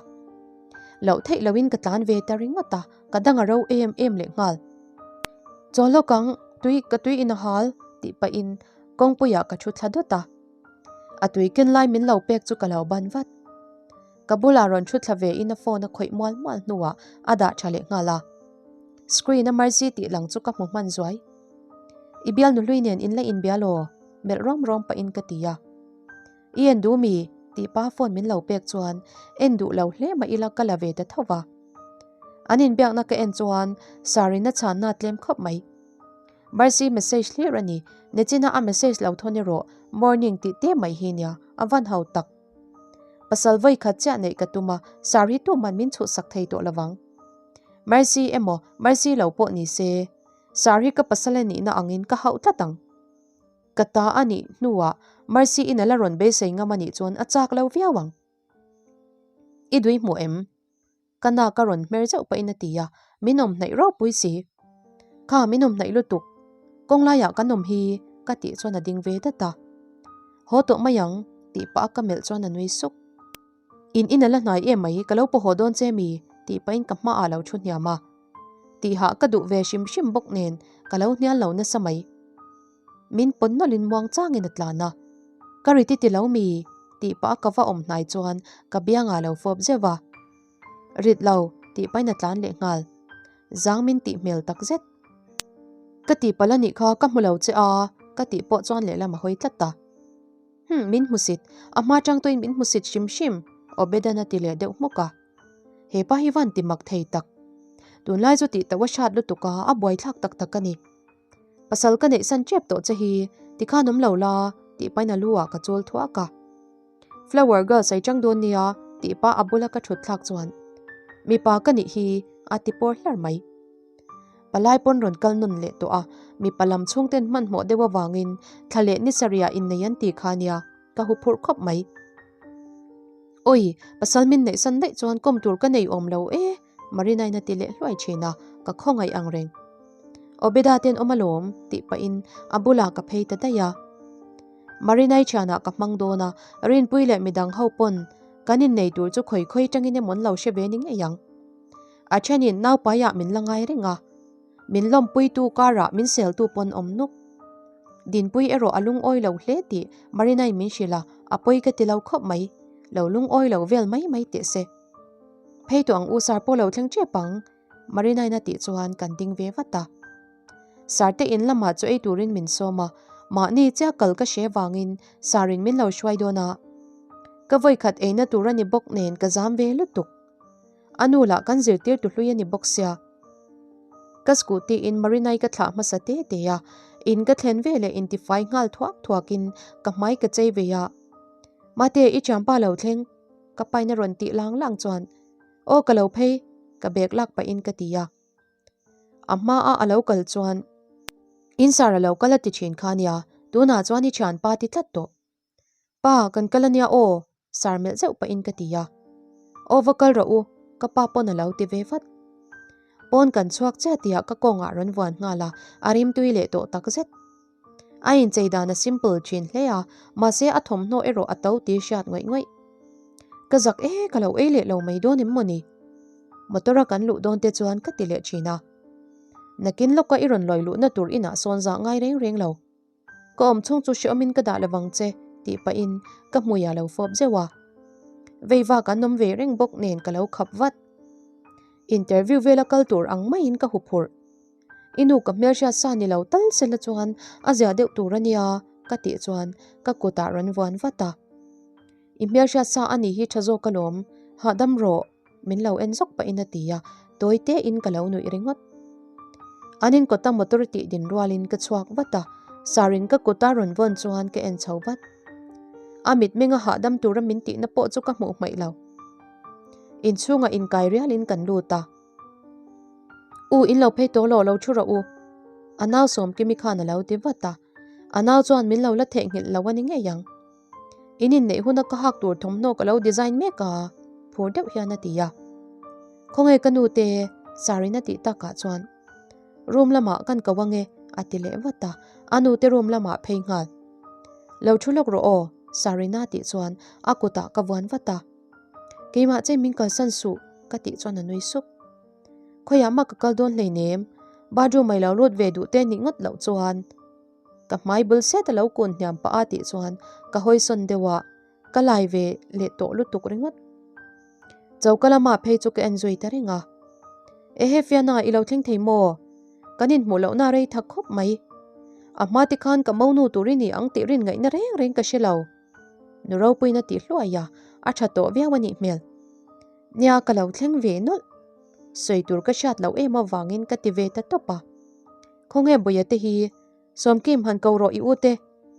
Loh theih loin ka tlan ve ta ringawt a, ka dang a ro em em leh nghal. Chaw lawk ang, tui ka tui in a hal, tih pahin kawngpuiah ka thu thla dawt a. A tui ken lai min lo pek chu ka lo ban vat. Ka bulah rawn thu thla ve in a phone a khawih mual mual hnuah a dah tha leh nghal a. Screen a Mercy tih lang chu ka hmu hman zuai. I bialnu hlui nen in la inbial aw, melh rawm rawm pahin ka ti a. I en duh mi? tih pa phone min lo pek chuan en duh lo hle mah ila ka la ve ta tho va. An inbiakna ka en chuan Sar-in a chhanna tlem khawp mai. Mercy message hlir a ni, nichina a message lo thawn erawh morning tih te mai hi nia, a van ho tak. Pasal vawi khat chiah neih ka tum a, Sar hi tuman min chhuhsak thei tawh lovang. Mercy emaw Mercy lo pawh ni se, Sar hi ka pasal a nihna angin ka hauh tlat ang. Ka ta a nih hnuah Mercy in a la rawn beisei ngam a nih chuan a chak lo viau ang. I dui hmu em? Ka nak a rawn hmer zeuh pahin a ti a, min awm hnaih ropui si. Kha min awm hnaih lutuk, kawng laiah kan awm hi ka tih chuan a ding ve dat a. Haw tawh mai ang tih pah a ka melh chuan a nui suk. In in a la hnai em mai, ka lo paw haw dawn che mi? tih pahin ka hmaah a lo thu hniam a. Tihah ka duh ve hrim hrim bawk nen ka lo hnial lo nasa mai. Min pawn nawlhin muang changin a tlan a. Ka ri ti ti lo mi? tih pah a ka va awm hnai chuan ka biangah a lo fawp zeuh a. Rit lo, tih pahin a tlan leh nghal. Zang min tih hmel tak zet. Ka tihpalh a nih kha ka hmu lo che a, ka tih pawh chuan lehlam a hawi tlat a. Hum, min hmusit. A hma tang tawhin min hmusit hrim hrim, Obedan a ti leh deuh hmuk a. He pa hi van ti mak thei tak. Tunlai chu tih tauh a hrat lutuk a, a buaithlak tak tak a ni. Pasal ka neih san tep tawh che hi, tikhan awm lo la, tih pahin a lu ah ka chawl thuak a. Flower girl sai chang dawn nia, tih pa a bula ka thut thlak chuan, Mipa ka nih hi, a ti pawr hlar mai. Palai pawn rawn kal nawn leh tawh a, mipa lam chhungten hmanhmawh deuh avangin thla leh ni sarih ah innei an ti kha nia, ka hu phurh khawp mai. Awi, pasal min neih san daih chuan kawm tur ka nei awm lo e, Marina-in a ti leh hluai thin a, ka khawngaih ang reng. Obeda ten awm alawm, tih pahin a bulah ka phei ta daih a. Marina-i thianah ka hmang dawn a, Rinpui leh midang ho pawn kan innei tur chu khawi khawi tangin emaw an lo hre ve ni ngei ang. A thenin naupaiah min la ngai reng a, min lawmpuitu karah min seltu pawn awm nuk. Dinpui erawh a lungawi lo hle tih Marina-in min hrilh a, a pawi ka ti lo khawp mai. Lo lungawi lo vel mai mai teh se. Phei tawh ang u sar pawh lo thleng tep ang, Marina-in a tih chuan kan ding ve vat a. Sarte in lamah chu ei turin min sawm a, mahni chiah kal ka hre vangin Sarin min lo hruai dawn a. Ka vawikhat eina tur a ni bawk nen ka zam ve lutuk. A nu lah kan zirtir tu hlui a ni bawk sia. Ka scooty in Marina-i ka thlah hmasa te te a, in ka thlen ve leh intifai nghal thuak thuakin ka hmai ka chei ve a. Mate, i thianpa lo thleng? Ka pain a rawn tih lang lang chuan, Aw ka lo phei, ka bag lak pahin ka ti a. A hmaa a lo kal chuan, In sar a lo kal a ti thin kha nia, tunah chuan i thianpa ti tlat tawh. Pa, kan kal ania aw, sar melh zeuh pahin ka ti a. Aw va kal rawh u, ka pa pawn a lo ti ve vat. Pawn kan chhuak chiah tihah ka kawngah rawn vuan nghal a, a rimtui leh tawh takzet. A inchei dan a simple thin hle a, mahse a thawmhnaw erawh a to tih hriat ngawih ngawih. Ka zak e, ka lo ei leh lo mai dawn em maw ni? Motor a kan luh dawn te chuan ka ti leh thin a. Nakin lawka i rawn lawi luhna tur inah sawn zah ngai reng reng lo. Ka awm chhung chu hreawmin ka dah lovang che tih pahin ka hmui a lo fawp zeuh a. Vei vak an awm ve reng bawk nen ka lo khap vat. Interview vela kal tur ang maiin ka huphurh. I nu ka hmelhriat sa ni lo tal se la chuan a zia deuh tur a nia ka tih chuan ka kutah rawn vuan vat a. I hmelhriat sa a nih hi tha zawk alawm, hahdam rawh min lo en zawk pahin a ti a, tawi tein ka lo nuih ringawt. An inkawta motor tih din rualin ka chhuak vat a, Sarin ka kuta rawn vawn chuan ka en chho vat. A mitmenga hahdam tura min tihna pawh chu ka hmuh hmaih lo. Inchhungah inkai rialin kan lut a. U in lo phei tawh lo, lo thu rawh u. A nau Sawmkimi khan a lo ti vat a. A nau chuan min lo la theihnghilh lo a ni ngei ang. In inneih huna ka hak tur thawmhnaw ka lo design mek a, phur deuh hian a ti a. Khawnge ka nu te? Sarin a tih takah chuan room lamah kan ko ange a ti leh vat a, a nu te room lamah phei nghal. Lo thu lawk rawh aw Sarina tih chuan a kutah ka vuan vat a. Keimah che min kalsan suh ka tih chuan a nui suk. Khawiah mah ka kal dawn hleinem, bathroom a i lo lut ve duh te nih ngawt loh chuan ka hmai bul set a lo kun hniam pah a tih chuan ka hawi sawn deuh a, ka lai ve leh tawh lutuk ringawt. Choka lama phei chu ka en zui ta reng a. Ehe Fiana i lo thleng thei maw? Kan inhmuh lohna rei thak khawp mai. A hma te khan ka monu tur i ni ang tih rin ngaihna reng reng ka hre lo. Nu Ropuiin a tih hluai a, a tha tawh viau a nih hmel. Nia ka lo thleng ve nawlh. Sawi tur ka hriat loh em avangin ka ti ve ta tawp a. Khawnge Bawia te hi Sawmkim han ko rawh i u te,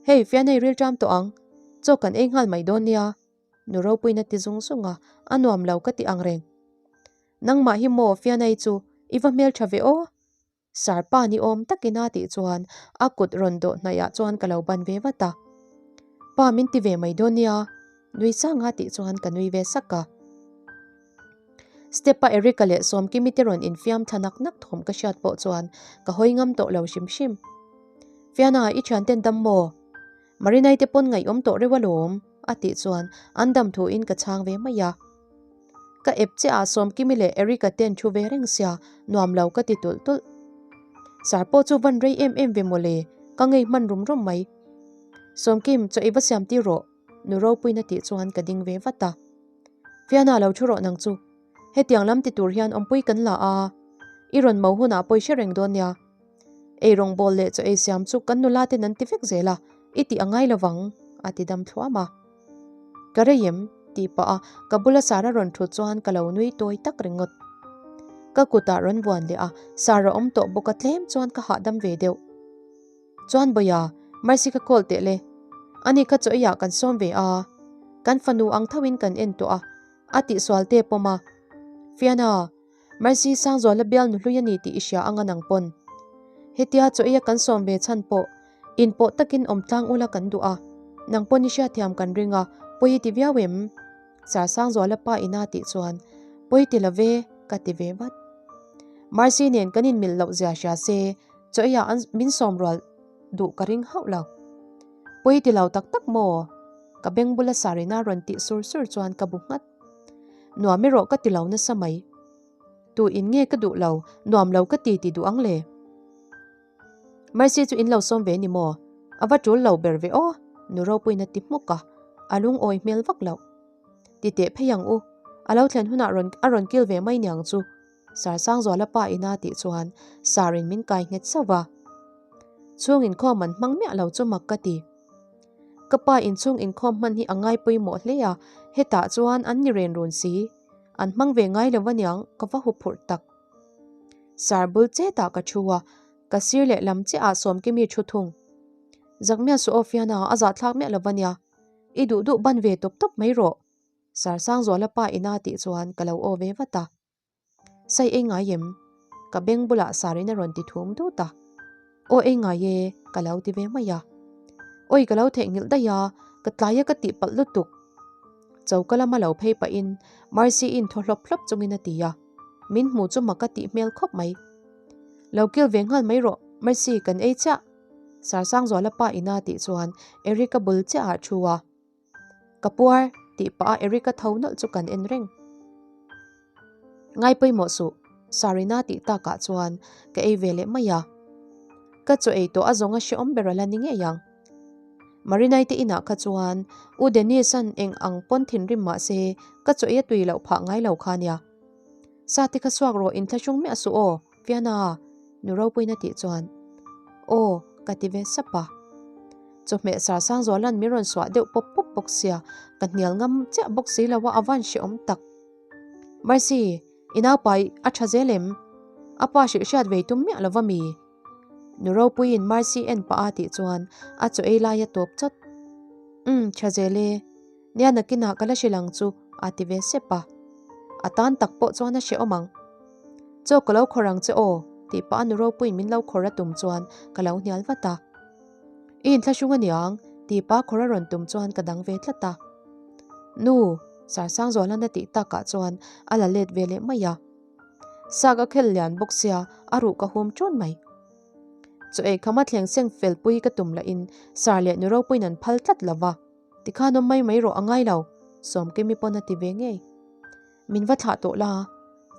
hei Fianei rilṭam tawh ang, chaw kan ei nghal mai dawn nia. Nu Ropuiin a ti zung zung a, a nuam lo ka ti ang reng. Nangmah hi maw Fianei chu i va hmelṭha ve aw? Sarpa ni awm takin a tih chuan a kut rawn dawh hnaihah chuan ka lo ban ve vat a. Pa min ti ve mai dawn nia, nui sang a tih chuan ka nui ve sak a. Step-a Eric-a leh Sawmkimi te rawn infiam thla nak nak thawm ka hriat pawh chuan ka hawi ngam tawh lo hrim hrim. Fiana, i thianten dam maw? Marinai te pawn ngaihawm tawh reuh alawm, a tih chuan an dam thuin ka chhang ve mai a. Ka ep che ah Sawmkimi leh Eric-a ten thu ve reng sia, nuam lo ka ti tulh tulh. Sar pawh chu van rei em em ve mawle, ka ngei hman rum rum mai. Sawmkim, chaw i va siam tir rawh, Nu Ropuiin a tih chuan ka ding ve vat a. Fiana lo thu rawh nang chu. Hetiang lam ti tur hian awmpui kan la a, i rawn mo hunah pawi hre reng dawn nia. Ei rawng bawl leh chaw ei siam chu kan nula ten an ti vek zel a, i tih a ngai lovang, a ti dam thluam a. Ka rei em? tih pah a ka bula Sara rawn thut chuan ka lo nui tawi tak ringawt. Ka kutah rawn vuan leh a, Sara awm tawh bawk a tlem chuan ka hahdam ve deuh. Chuan Bawia, Mercy ka call teh le. Ani kha chaw eiah kan sawm ve a, kan fanu ang thoin kan en tawh a, a tihsual te pawm a. Fiana, Mercy Sangzuala bial nu hlui a ni tih i hria anga nang pawn. Hetia chaw eia kan sawm ve chhan pawh inpawh takin awm tlang ula kan duh a, nang pawn i hriatthiam kan ring a, pawi i ti viau em? Sir Sangzuala pa ina tih chuan, Pawi ti lo ve, ka ti ve vat. Mercy nen kan inmilh loh zia hria se, Chaw eiah an min sawm rual duh ka ring hauh lo. Pawi ti lo tak tak maw? Ka beng bula Sarina rawn tih sur sur chuan ka bu nghat. Nuam erawh ka ti lo nasa mai. Tu in nge ka duh lo, nuam lo ka ti ti duh ang le? Mercy chu in lo sawm ve ni maw? A va tul lo ber ve aw, nu Ropuiin a ti hmuk a, a lungawi hmel vak loh. Ti teh phei ang u, a lo thlen hunah rawn a rawn kil ve mai niang chu. Sar Sangzuala pa ina tih chuan Sarin min kai nghet sauh va. Chhung inkhawm an hmang miah lo chu mak ka ti. Ka pa inchhung inkhawm hman hi a ngai pawimawh hle a, hetah chuan an ni ren run si. An hmang ve ngai lo aniang ka va huphurh tak. Sar bul chetah ka thu a, ka sir leh lam chiahah Sawmkimi thu thung. Zakmiah suh aw Fiana, a zahthlak miah lo ania. I duh duh ban ve tawp tawp mai rawh. Sar Sangzuala pa ina tih chuan ka lo aw ve vat a. Sai ei ngai em? Ka beng bulah Sarin a rawn ti thum dut a. Aw ei ngai e, ka lo ti ve mai a. Awi ka lo theihnghilh daih a, ka tlai a ka tih palh lutuk. Choka lama lo phei pahin Mercy-in thaw hlawp hlawp chungin a ti a. Min hmu chu mak a tih hmel khawp mai. Lo kil ve nghal mai rawh, Mercy kan ei chiah. Sarsangzuala pa ina tih chuan Eric-a bul chiah ah thu a. Ka puar tih pah a Eric-a tho nawlh chu kan en reng. Ngai pawimawh suh, Sarina tih takah chuan ka ei ve leh mai a. Ka chaw ei tawh a zawng a hrehawm ber a la ni ngei ang. Marinai te inah kha chuan U Dennis-a'n eng ang pawn thinrim mah se ka chaw ei a tui loh phah ngai lo kha nia. Sa te kha suak rawh inthlahrung miah suh aw, Fiana, nu Ropuiin a tih chuan Aw, ka ti ve sap a. Chawhmeh Sarsangzuala'n min rawn suah deuh pawp pawp bawk sia, ka hnial ngam chiah bawk si lo a, a van hrehawm tak. Mercy, i naupai a tha zel em? A pa hrilh hriat vei tum miah lova mi? Nu Ropuiin Mercy en pah a tih chuan a chaw ei lai a tawp chawt. Umm, tha zel e. Nia nakinah ka la hrilh ang chu, a ti ve sep a. A tan tak pawh chuan a hrehawm ang. Chaw ka lo khawrh ang che aw, tih pah a nu Ropuiin min lo khawrh a tum chuan ka lo hnial vat a. I inthlahrung aniang, tih pa khawrh a rawn tum chuan ka dang ve tlat a. Nu, Sarsangzuala'n a tih takah chuan a la let ve leh mai a. Sa ka khel lian bawk sia a ruh ka hum ṭun mai. Chaw ei khama thleng seng fel pui ka tum lahin Sar leh nu ropuiin an phal tlat lo va, tikhan awm mai mai rawh a ngai lo, Sawmkimi pawn a ti ve ngei. Min va thlah tawh la,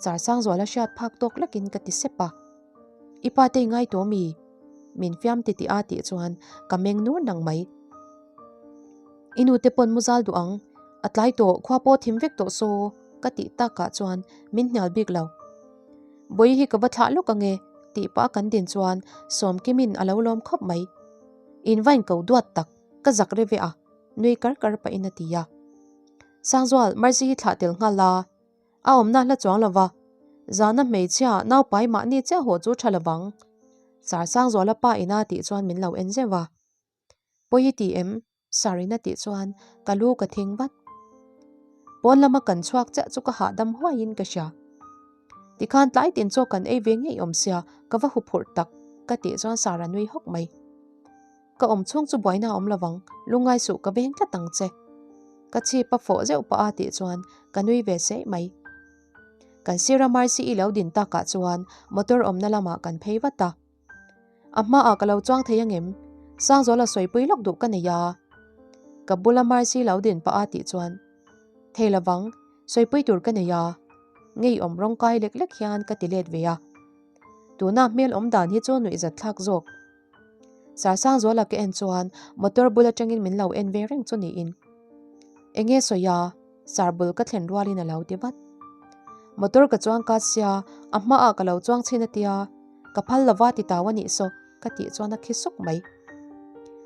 Sar Sangzuala hriat phak tawk lekin ka ti sep a. I pa te i ngai tawh mi? Min fiam ti tih a tih chuan ka meng nur nang mai. I nu te pawn mu zal duh ang, a tlai tawh khua pawh thim vek tawh saw ka tih takah chuan min hnial bik lo. Bawihi hi ka va thlah lawk ange tih pah kan din chuan Sawmkimin a lo lawm khawp mai. In vain ko duat tak, ka zak re ve a, nui kar kar pahin a ti a. Sangzual, Mercy hi thlah tel nghal la, A awmna hla chuang lo va, zana hmeichhia naupai mahni chiah haw chu tha lovang. Sar Sangzuala pa ina tih chuan min lo en zeuh a. Pawi i ti em? Sar ina tih chuan ka lu ka thing vat. Pawn lama kan chhuak chiah chu ka hahdam huaiin ka hria. Tikhan tlai tin chaw kan ei ve ngei awm sia ka va huphurh tak ka tih chuan Sar a nui hawk mai. Ka awm chhung chu buaina a awm lovang, lungngai suh ka veng tlat ang che. Ka chhip a fawh zeuh pah a tih chuan ka nui ve seih mai. Kan sira Mercy i lo din takah chuan motor awmna lamah kan phei vat a. A hmaah ka lo chuang thei angem? Sangzuala sawipui lawk duh ka nei a. Ka bula Mercy lo din pah a tih chuan Thei lovang, sawipui tur ka nei a. Ngeiawm rawng kai lek lek hian ka ti let ve a. Tuna hmel awm dan hi chu nuihzat thlak zawk. Sarsangzuala ka en chuan motor bul atangin min lo en ve reng chu niin. Enge sawi a, sar bul ka thlen rualin a lo ti vat. Motor ka chuang ka sia, a hmaah ka lo chuang chhin a tia, ka phal lova ti tau a nih saw ka tih chuan a khi suk mai.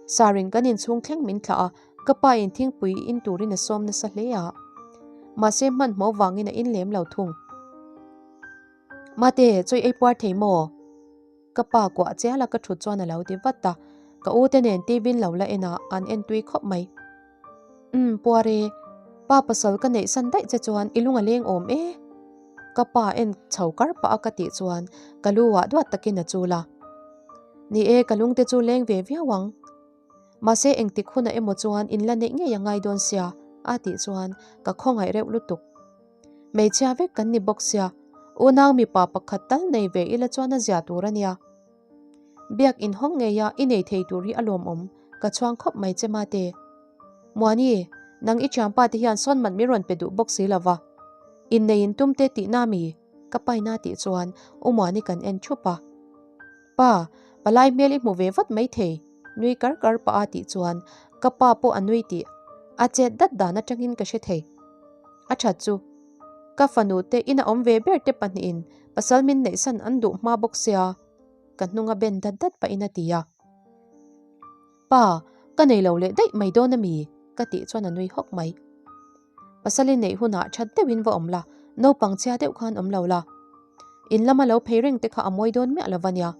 Sarin kan inchhung thleng min thlah a, ka pa in thingpui in turin a sawm nasa hle a. Mahse hmanhmawh vangin a in lem lo thung. Mate, chawi ei puar thei maw? Ka pa kuah chial a ka thut chuan a lo ti vat a, ka u te nen TV in lo la en a, an en tui khawp mai. Umm, puar e, pa pasal ka neih san daih che chuan i lung a leng awm e. Ka pa en chho kar pah a ka tih chuan ka lu ah duat takin a chul a. Ni e, ka lung te chu leng ve viau ang. Mahse engtik hunah emaw chuan in la neih ngei a ngai dawn sia a tih chuan ka khawngaih reuh lutuk. Hmeichhia vek kan ni bawk sia, unau mipa pakhat tal nei ve ila chuan a zia tur a nia. Biak inhawng ngeia i nei thei tur hi a lawmawm, ka chhuang khawp mai che mate. Muani, nang i thianpa te hian sawn man min rawn pe duh bawk si lova. Innei in tum te tihna mi? Ka paina tih chuan U Muani kan en thup a. Pa, palai hmel i hmu ve vat mai thei, nui kar kar pah a tih chuan ka pa pawh a nui tih a chet dat dan atangin ka hre thei. A that chu, ka fanu te ina awm ve ber te pahnihin pasal min neihsan an duh hma bawk sia, ka hnung a ben dat dat pahin a ti a. Pa, ka nei lo leh daih mai dawn a mi? ka tih chuan a nui hawk mai. Pasal i neih hunah that deuhin va awm la, naupang chhia deuh khan awm lo la. In lama lo phei reng te kha a mawi dawn miah lo va nia.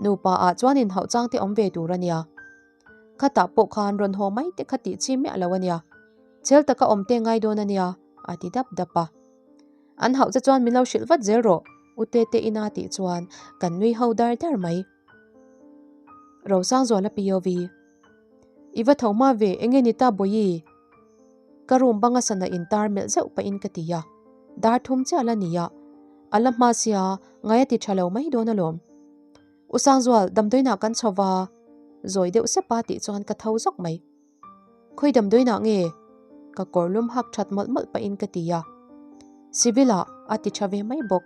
Nupa ah chuan inhauh chang te awm ve tur a nia. Khatah pawh khan rawn haw mai te kha tih chi miah lo a nia. Chhel taka awm te ngai dawn a nia, a ti dap dap a. An hauh che chuan min lo hrilh vat zel rawh, U Tete ina tih chuan kan nui ho dar dar mai. Rosangzuala POV. I va tho hma ve, enge ni ta Bawihi? Ka room banga sana intar melh zeuh pahin ka ti a, dar thum chiah la nia, a la hma sia ngai a ti tha lo mai dawn alawm. U Sangzual, damdawiinah kan chho va, zawi deuh sep a tih chuan ka tho zawk mai. Khawi damdawiinah nge? Ka kawr lum hak that mawlh mawlh pahin ka ti a. Civil ah a ti tha ve mai bawk.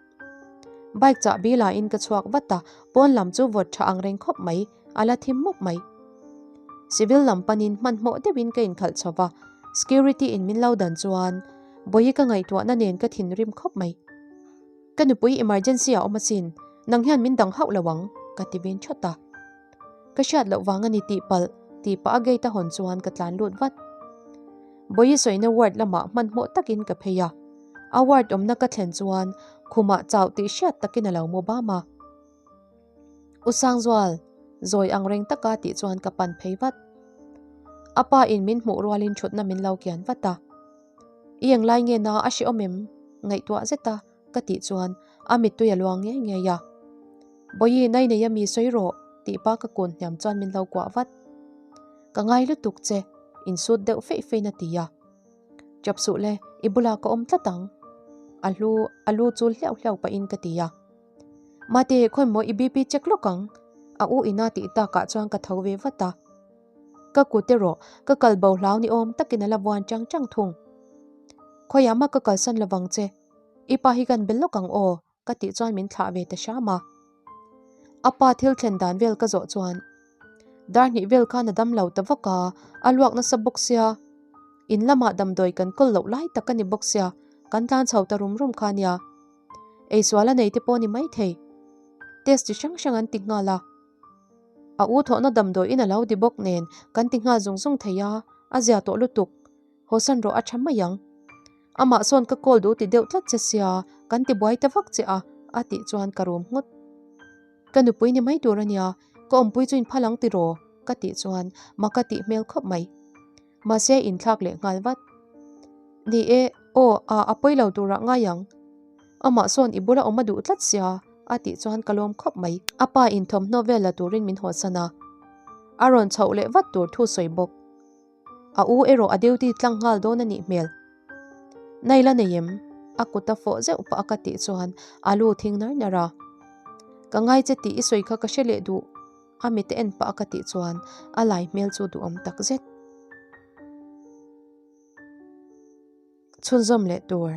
Bike chahbi lain ka chhuak vat a, pawn lam chu vawt tha ang reng khawp mai, a la thim mup mai. Civil lam panin hmanhmawh deuhin ka inkhalh chho va, security in min lo dan chuan Bawihi ka ngaihtuahna nen ka thinrim khawp mai. Ka nupui emergency ah awm asin, nang hian min dang hauh lo ang, ka ti vin thawt a. Ka hriat loh vang a ni tih palh, tih pah a gate a hawn chuan ka tlan lut vat. Bawihi sawina ward lamah hmanhmawh takin ka phei a, a ward awmna ka thlen chuan khumah chauh tih hriat takin a lo mu bam a. U Sangzual, zawi ang reng taka tih chuan ka pan phei vat. A pa in min hmuh rualin thutna min lo kian vat a. I englai nge na a hrehawm em? Ngaihtuah zet a ka tih chuan a mittui a luang ngei ngei a. Bawihi nai nei a mi sawi rawh tih pa ka kun hniam chuan min lo kuah vat. Ka ngai lutuk che, insut deuh feih feih in a ti a. Chap suh le, i bulah ka awm tlat ang. A hlu a lu chul hliau hliau pahin ka ti a. Mate, khawi maw i BP check lawk ang? A u ina tih takah chuan ka tho ve vat a. Ka kut erawh ka kal bo hlau ni awm takin a la vuan chang chang thung. Khawiah mah ka kalsan lovang che. I pa hi kan bel lawk ang aw, ka tih chuan min thlah ve ta hram a. A pa thil thlen dan vel ka zawh chuan dar hnih vel khan a dam lo ta vak a, a luak nasa bawk sia. In lamah damdawi kan kawl loh lai tak a ni bawk sia, kan tlan chho ta rum rum kha nia. Eisual a nei te pawh a ni maithei. Test chi hrang hrang an ti nghal a. A u thawhna damdawiin a lo ti bawk nen kan ti nghal zung zung thei a, a zia tawh lutuk. Hawsan rawh a tha mai ang. Amah sawn ka call duh ti deuh tlat che sia, kan ti buai ta vak che a, a tih chuan ka rum nghut. Ka nupui ni mai tur a nia, ka awmpui chu inphal ang tiraw? ka tih chuan mak a tih hmel khawp mai. Mahse inthlak leh nghal vat. Ni e, aw, a a pawi lo turah ngai ang. Amah sawn i bula awm a duh tlat sia, a tih chuan ka lawm khawp mai. A pa in thawmhnaw vel la turin min hawsan a, a rawn chhoh leh vat tur thu sawi bawk. A u erawh a duty tlang nghal dawn a nih hmel. Naila nei em? A kut a fawh zeuh pah a ka tih chuan a lu thing nar nar a. Ka ngai che tih i sawi kha ka hre leh duh. A mit en pah a ka tih chuan a lai hmel chu duhawm tak zet. Chhunzawm leh tur.